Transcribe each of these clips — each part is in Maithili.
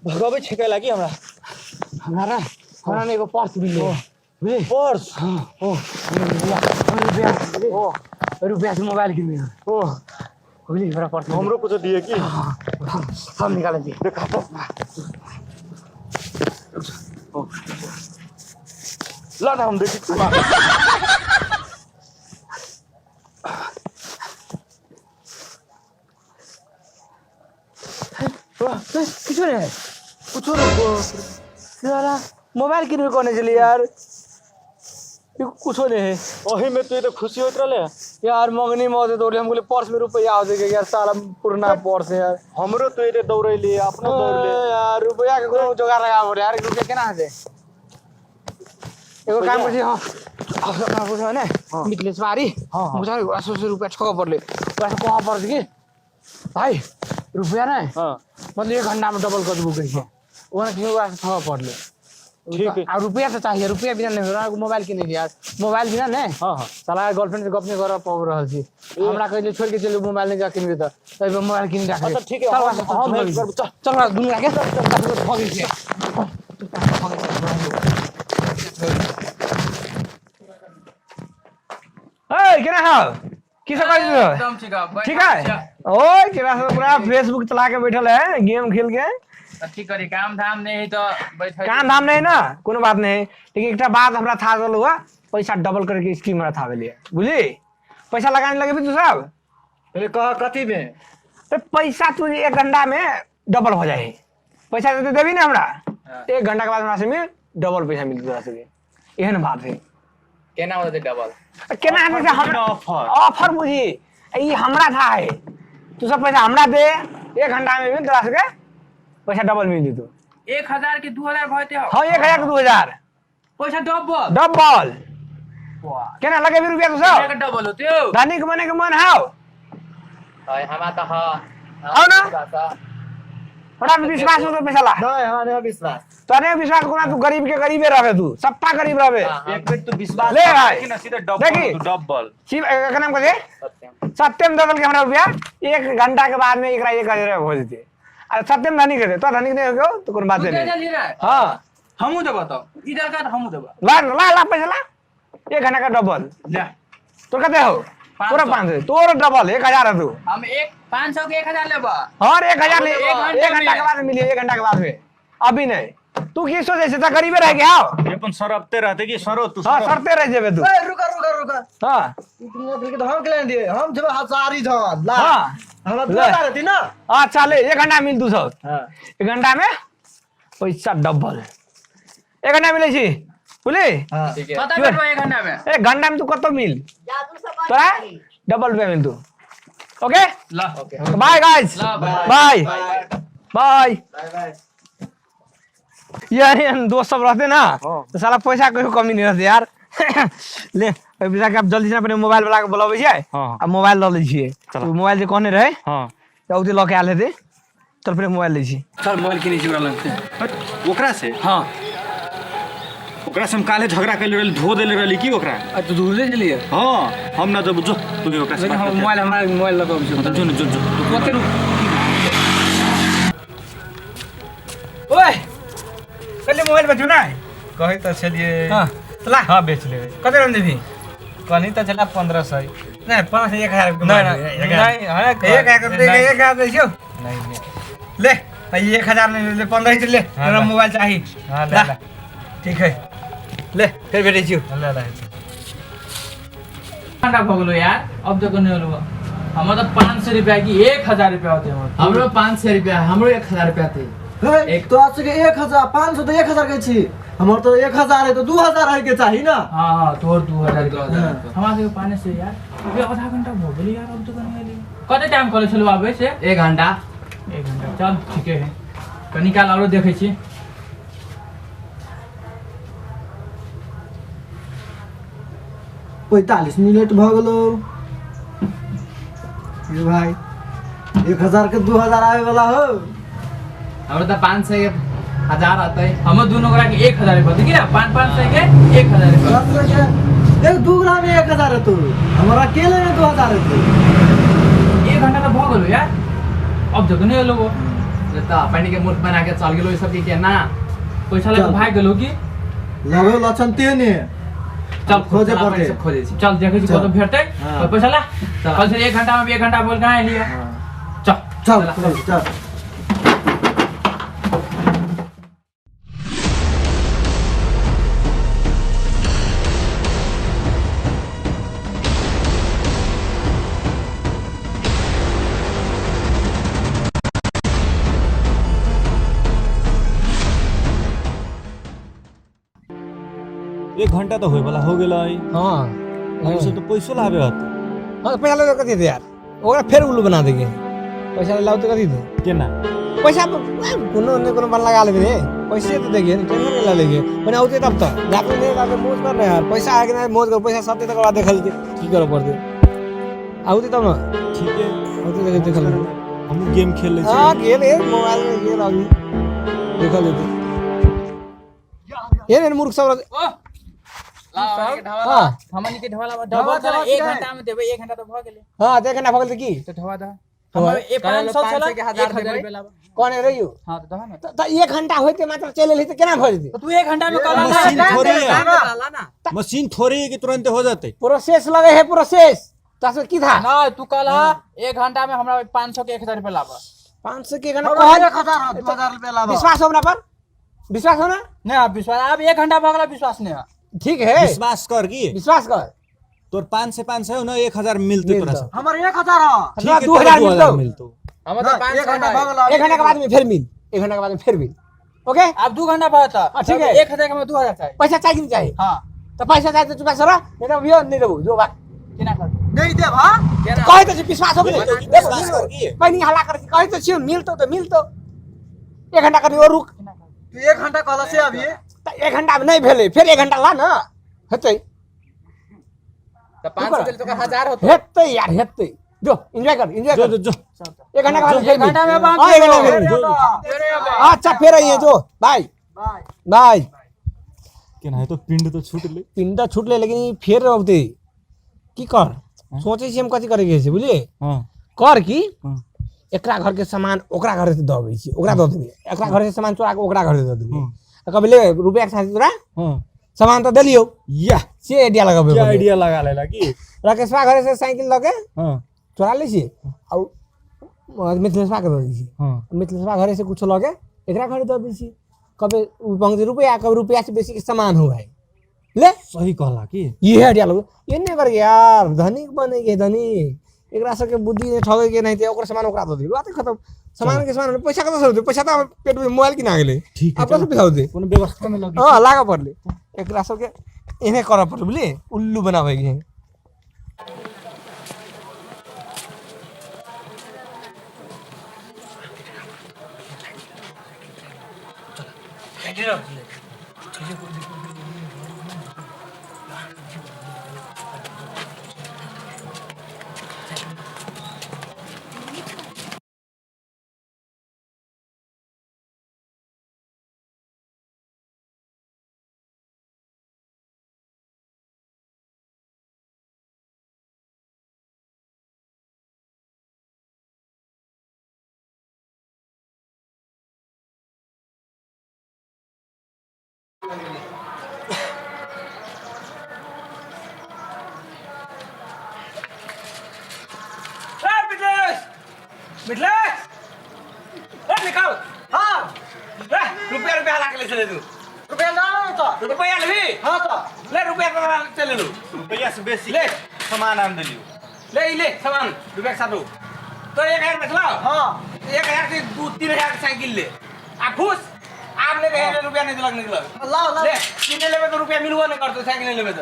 भगाबै छै कै लागी हमरा। हमरा ना, हमरा ने एगो पर्स मिललै। बुझली? पर्स? हाँ। ओ रुपया, ओ रुपया से मोबाइल किनबै। ओ बुझली, हमरा पर्स मिललै। हमरो कुछो दिए की? हम निकालै छी। देखा तो। ला ना, हम देखी। किछो नहि। कुछो नहीं। साला मोबाइल किनबे कहने छलियै यार, ई कुछो नहीं है। ओही में तू तो खुशी होइत रहले। यार मंगनी में होते दौड़ले, हम बोले पर्स में रुपया होते के यार, साला पुराना पर्स है यार। हमरो तो एते दौड़ैली, अपनो दौड़ले। ए यार, रुपया के कोनो जोगाड़ लगाबो रे यार, रुपया केना हेतै? एगो काम करै छी। हाँ, अपना बुझो ने मिथिलेश्वरी। हाँ, हाँ। बुझो, 100 रुपया ठोकऽ पड़लै, ओकरा से कहऽ पड़तै कि भाई रुपया नहि हाँ। मतलब 1 घंटा में डबल कर देबो कहै छै, ओना कि ओकरा से ठकऽ पड़लै। ठीक है। आ रुपया तो चाहिए, रुपया बिना नहीं हो, मोबाइल किनै छी यार, मोबाइल बिना नहीं। हाँ हाँ। साला गर्लफ्रेंड से गप नहीं कर पाबि रहल छी। हमरा कहै छै छोड़ि के चलू, मोबाइल नहीं जा किनबे तऽ तै पर मोबाइल किन राखबै। अच्छा, ठीक है, चल, हम चल, हेल्प करब, चल। चल, चल, दुनू राखे, चल, चल, भगै छियै। ए केना हौ, की सब करै छी? एकदम ठीक है। ठीक है। ओए केना सब पूरा फेसबुक चला के बैठल है, गेम खेल के। की करी, काम धाम नहीं है तो बैठल। काम धाम नहीं ना, कोनो बात नहीं, लेकिन एकटा बात हमरा था चलू हुआ, पैसा डबल करके स्कीम हमरा था भेलिए, बुझली? पैसा लगाने लगे तू सब? पहिले कह कथी में? तो पैसा तू 1 घंटा में डबल हो जाए, पैसा दे देबी ना हमरा? हाँ। 1 घंटा के बाद हमरा से में डबल पैसा मिलत तोरा सबके, एहन बात है। केना होते डबल? केना हेतै से हमरा ऑफर। ऑफर बुझी, ई हमरा था है, तू सब पैसा हमरा दे, 1 घंटा में मिल तोरा सबके पैसा डबल मिल जेतौ। 1000 के 2000 भते हो? हाँ, 1000 के 2000। पैसा डबल? डबल। केना लगेबी रुपया तू सब? के डबल होते हो? धनिक बने के मन हौ? हमरा तो हाँ। हौ ना? हमरा पे विश्वास हो तो पैसा ला। नहीं, हमरा नहीं विश्वास। तोरे विश्वास कोना, तू गरीब के गरीबे रहबे, तू सप्पा गरीब रहबे। एक बेर तू विश्वास ले भाई। देखी ना, सीधे डबल। देखी। तू डबल। शिव एकर नाम कथी? सत्यम। दऽ देलकै हमरा रुपया, 1 घंटा के बाद में एकरा 1000 हो जेतै। अरे सत्यम धनिक हेतै, तो धनिक नहीं हो तो कोनो बात नहीं। हाँ। हमहूँ देबो तो ई दरकार, हमहूँ देबो। ला ला ला पैसा ला, 1 घंटा का डबल। ले। तोर कते हो? तोरा 500, तोर डबल 1000 है तू। हम एक 500 के 1000 लेबो। और 1000 ले, एक घंटा 1 घंटा में। के बाद मिली, 1 घंटा के बाद में, अभी नहीं। तू की सोचे छै, त गरीबे रह गया हो? अपन सरपते रहते कि सरो तू? हाँ। सरप। सरते रह जेबे तू। ए रुका रुका रुका। हाँ। इतना दिल के तो हम के दिए, हम जब हजारी धन ला। हाँ। हमरा ले। 2000 रहती ना। अच्छा ले, 1 घंटा मिल तू सब। हाँ। 1 घंटा में पैसा डबल, 1 घंटा मिलै छी, बुझली? हाँ। ठीक है, कत भेटबो 1 घंटा में? 1 घंटा में तू कत मिल, तोरा डबल रुपया मिल तू। ओके। ला। बाय गाइस। ला, बाय बाय। बाय बाय। यार एहन दोस्त सब रहते ना तो साला पैसा कहियो कमी नहीं रहते यार। ले पैसा के, आप जल्दी से अपने मोबाइल वाला के बोलाबै छियै। हाँ। आ मोबाइल लऽ लै छियै। चल। ओ मोबाइल जे कहने रहै हाँ। तऽ ओ लऽ के आयल हेतै। चल, पहिले मोबाइल लै छी। चल, मोबाइल किनै छी ओकरा लग से। हट, ओकरा से? हाँ। ओकरा से हम काले झगड़ा कैले रहली, धो देले रहली की ओकरा। आ तू दूर छलियै? हाँ, हम ना जब जो तू भी ओकरा से लेकिन बात हम करके। मोबाइल, हमरा मोबाइल लऽ के अबै हाँ, छी। जो न, जो जो। कते रु ओए कल्ले मोबाइल बेचू ना? कहै तऽ छलियै। हाँ तो ला। हाँ, बेच लेबै। कते रन देबी? कहनी तऽ छला 1500। नहीं, 500, 1000। नहीं नहीं नहीं, हाँ, 1000, नहीं, 1000 दै छियौ। नहीं नहीं। ले भाई, 1000 नहीं ले, 15 ही ले। हाँ, तोरा ला। मोबाइल चाहिए? हाँ, ले। ला। ले। ठीक है, ले, फिर भेटै छियौ। ले ले। घंटा भऽ गेलो यार, अब तक नहीं होलो। हमर तऽ 500 रुपया की 1000 रुपया होते हमर? हमरो 500 रुपया, हमरो 1000 रुपया थे। हे, तो आज के 1000, 500 तो 1000 के छी, हमर तो 1000 है तो 2000 है के चाही ना। हाँ हाँ, तोहर 2000 के। हाँ। हमरा सबके 500 यार। अभी आधा घंटा भऽ गेलै यार, अब तक नहीं एलै। कते टाइम कहले छलौ आबै से? 1 घंटा। 1 घंटा, चल ठीके है, कनी काल आरो देखै छी। 45 मिनट भऽ गेलो। ये भाई 1000 के 2000 आवे वाला हो। हमरा तऽ 500 के 1000 आते। हम दोनों गोरा के 1000 रुपया देखी ना, 500 के 1000 रुपया। 10 के एक 2 ग्राम में 1000 हेतौ, हमरा अकेले में 2000 हेतौ। 1 घंटा तो भ गेलो यार, अब जगह नहीं एलो। तऽ अपने के मूर्ख बना के चल गेलो ई सब के केना पैसा लगे भाग गेलो की लगे लक्षण ते ने। चल खोजे पड़ते, खोजे छी। चल देखै छी कतौ भेटतै तो पैसा ला। कल से 1 घंटा में 1 घंटा बोल कहाँ एलियै। चल चल चल। एक घंटा तो होए वाला हो गेलै। हां हम सब तो पैसो लाबे हत। हां पैसा ले कथी दे यार, ओकरा फेर उल्लू बना देंगे। पैसा लाओ तो कथी दे केना पैसा कोनो ने कोनो बन लगा लेबे रे, पैसे तो देगे टेंशन नहीं लेगे। मने औते तब तक जाके नहीं जाके मौज कर रहे यार, पैसा आगे ना मौज कर, पैसा सब तक बाद देखल की करे पड़ते। औते तब ना ठीक है, औते देखे देखल हम गेम खेल ले छी। हां खेल है मोबाइल में खेल अभी देखल लेते। ये ने मूर्ख सब हाँ हमनी के ढवाला ढवा चला 1 घंटा में देबै, 1 घंटा तो भ गेलै। हां 1 घंटा भ गेल की तो ढवा दा हम ए 500 चला 1000 रुपया लाबा। कौन है रहियो? हां तो दहा ना त 1 घंटा होइते मात्र चलि एलही त केना भ जेतै? तू 1 घंटा में कहला मशीन थोड़ी है, मशीन थोड़ी है कि तुरंत हो जाते। प्रोसेस लगे है प्रोसेस। तो की था ना तू कहला 1 घंटा में हमरा 500 के 1000 रुपया लाबा। 500 के घंटा कहल 1000 2000 रुपया लाबा। विश्वास हो हमरा पर? विश्वास हो ना? नहीं अब विश्वास, अब 1 घंटा भ गेला विश्वास नहीं है। ठीक है विश्वास कर की विश्वास कर। तोर 500 500 ना 1000 मिलते तोरा से। हमर 1000 ठीक है 2000 मिलतो। हमर तो 500 1 घंटा भ गेला, 1 घंटा के बाद में फिर मिल, 1 घंटा के बाद में फिर मिल। ओके अब 2 घंटा बाद ठीक है। 1000 के में 2000 चाहिए। पैसा चाहिए नहीं चाहिए? हां तो पैसा चाहिए तो चुप सर, नहीं तो अभी नहीं देबो जो बात केना कर नहीं देब। हां कहि त विश्वास हो गेलै, विश्वास कर की पहिनी हल्ला कर कहि त छियो मिलतो त मिलतो। 1 घंटा करी और रुक। तू 1 घंटा कहला से अभी त 1 घंटा में नहीं भेलै, फिर 1 घंटा ला ना हेतै त 500 देल तो 1000 होतो। हेतै यार हेतै, जो एंजॉय कर एंजॉय कर जो जो 1 घंटा के बाद 1 घंटा में हां 1 घंटा में अच्छा फिर आइए जो बाय बाय बाय। केना है तो पिंड तो छूट ले, पिंड तो छूट ले लेकिन फिर औते की कर सोचै छी हम कथि करे के छै बुझलियै। हां कर की एकरा घर के सामान ओकरा घर से दबै छी, ओकरा दऽ देबै, एकरा घर से सामान चोरा के ओकरा घर से दऽ देबै। कभी ले रुपया के साथ तोरा सामान तो देलियो या से आइडिया लगाबे। क्या आइडिया लगा लेला की राकेशवा घर से साइकिल लके हां चोरा लै छी आ मिथिलेशवा के दऽ दै छी। हां मिथिलेशवा घर से कुछ लके एकरा घर दऽ दै छी। कभी पंक्ति रुपया कभी रुपया से बेसी के सामान हो भाई ले। सही कहला की ये आइडिया लगो ये नहीं कर यार, धनिक बने के धनिक एकरा सबके बुद्धि नहीं ठगे के नहीं थे ओकर सामान ओकरा दऽ दी बात खत्म। सामान के सामान पैसा कतऽ से होतै? पैसा तऽ पेट में मोबाइल किना गेलै, ठीक है अब कतऽ पैसा होतै? कोनो व्यवस्था में लगी हां लागऽ पड़लै एकरा सबके एने करऽ पड़लै बुझलियै, उल्लू बनाबै के। मिथिलेश ए निकाल। हां रुपया रुपया ला के ले चले तू। रुपया ला तो रुपया लेबी? हां तो ले रुपया तो चले लू। रुपया से बेसी ले सामान आन देलियो। ले ई ले सामान रुपया के साथ तो 1000 बचला। हां 1000 से 2-3 हजार के साइकिल ले आ खुश। आप ले गए रुपया नहीं दिलक निकलक लाओ लाओ ले किने लेबे तो रुपया मिलबो नहीं करतो, साइकिल नहीं लेबे तो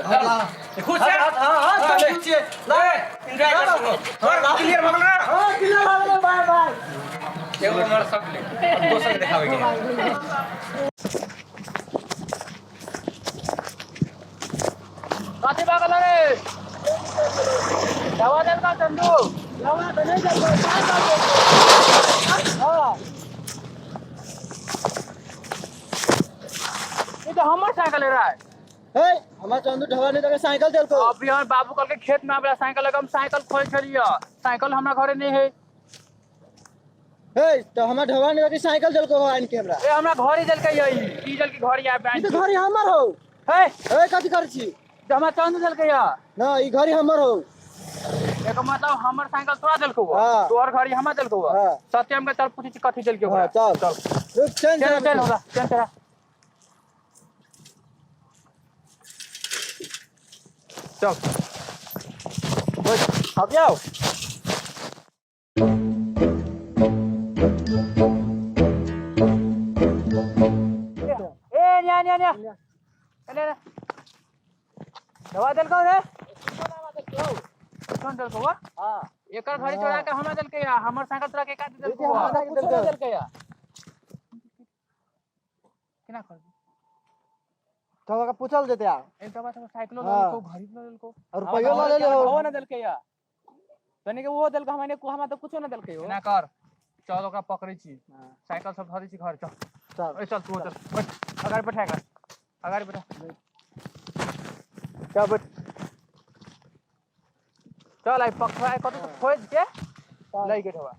खुश है। हां हां सब खुश छियै। ले एंजॉय कर और क्लियर भ गेल ना? हां क्लियर भ गेल। बाय बाय। एगो हमर सब ले दोसर के देखाबै के। कथी भऽ गेल रे? दवा देलका चंदू? दवा तऽ नहि देलको, साइकिल देलको। हाँ। ई तऽ हमर साइकिल है। हे, हमर चंदू ढवा नहीं देलको, साइकिल देलको। अभी हमर बाबू कल के खेत में आबला साइकिल लगे, हम साइकिल खोज छलियै, साइकिल हमरा घरे नहीं है। हे, तो हमर ढवा नहीं देलको, साइकिल देलको हो आनि के हमरा। ए हमरा घरे देलकै यै, ई देलकै घरे आबि ई तऽ घड़ी हमर हो। हे। हे, कथी करै छी? तऽ हमरा चंदू देलकै यै। ना, ई घड़ी हमर हो। एकर मतलब हमर साइकिल तोरा देलकौ, हाँ। तोहर घड़ी हमरा देलकौ। हाँ। सत्यम के चल पूछै छी कथी देलकै हाँ, ओकरा। चल चल। रुक, चल चल चल। चल होला, चल चल चल। बैठ, अब जाओ। ए न्या न्या न्या, ए ले ले। दवा देलकौ रे? कौन देलकौ वा? हां। एकर घड़ी चोरा के हमरा देलकै या हमर साइकिल चोरा के का देलकौ? हमरा कुछो देलकौ। नहि देलकै या। केना करबै? तो ओकरा पूछल जेतै आ। एक दवा तो साइकिलो हाँ। लेलको, घड़ी लेलको। और रुपैयो लऽ लेले हो। हो ना देलकै या तनी के वो देलकै, हमरा हमरा तऽ कुछो ना देलकै हो। एना कर, चल ओकरा पकड़ै छी, साइकिल सब धरै छी घर, चल। चल। ए चल तू चल, बैठ अगाडि, बैठा एकरा अगाडि बैठा, चल बैठ, चल। आइ पकड़ा कतौ तऽ खोजि के लै के ठेवा।